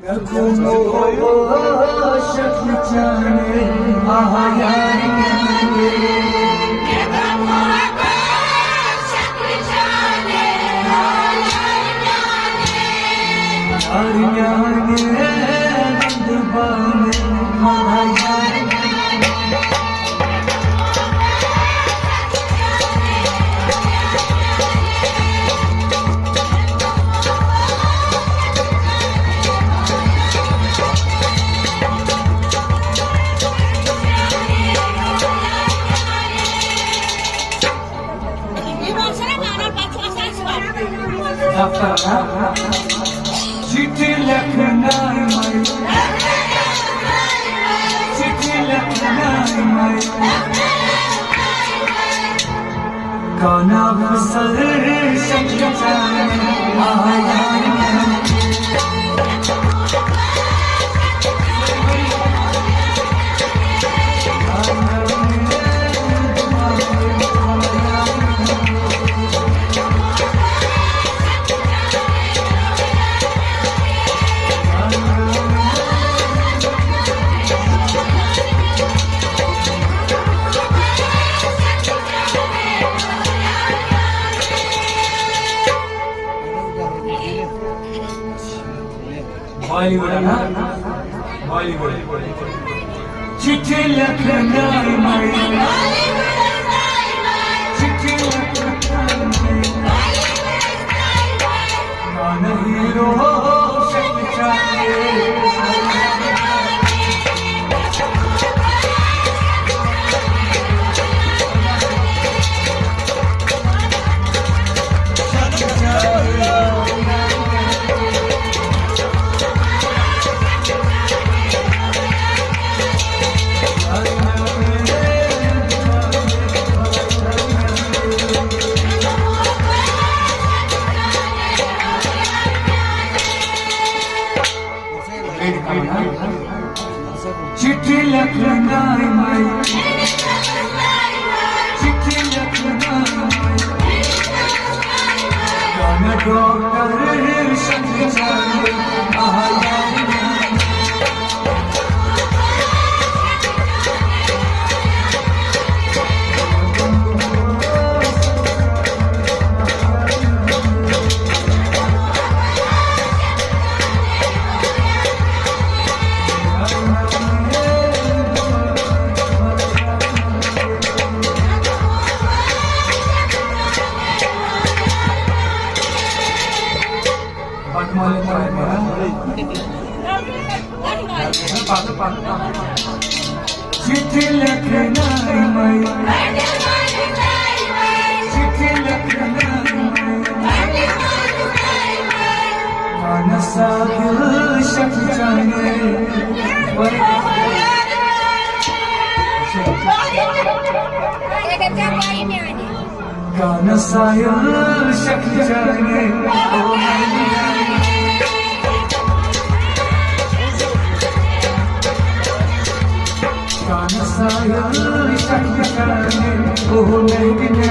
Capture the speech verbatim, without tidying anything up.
دفتر نا؟ چٹھی لکھنائی مائی، چٹھی لکھنائی مائی، کانا فصل شکل آیا۔ بالی ووڈ نا؟ بالی ووڈ۔ چٹھی لکھنائی مائی، چٹھی لکھنائی مائی، کانا ہیرو شکل چاہے۔ چٹھی لکھنائی مائی، چٹھی لکھنائی مائی، کانا ڈاکٹر ارشد چاہے۔ چٹھی لکھنائی مائی، چٹھی لکھنائی مائی، کانا ساحل شکل چاہے۔ کانا ساحل شکل چاہے۔ کانا ساحل شکل چاہے۔ او نینی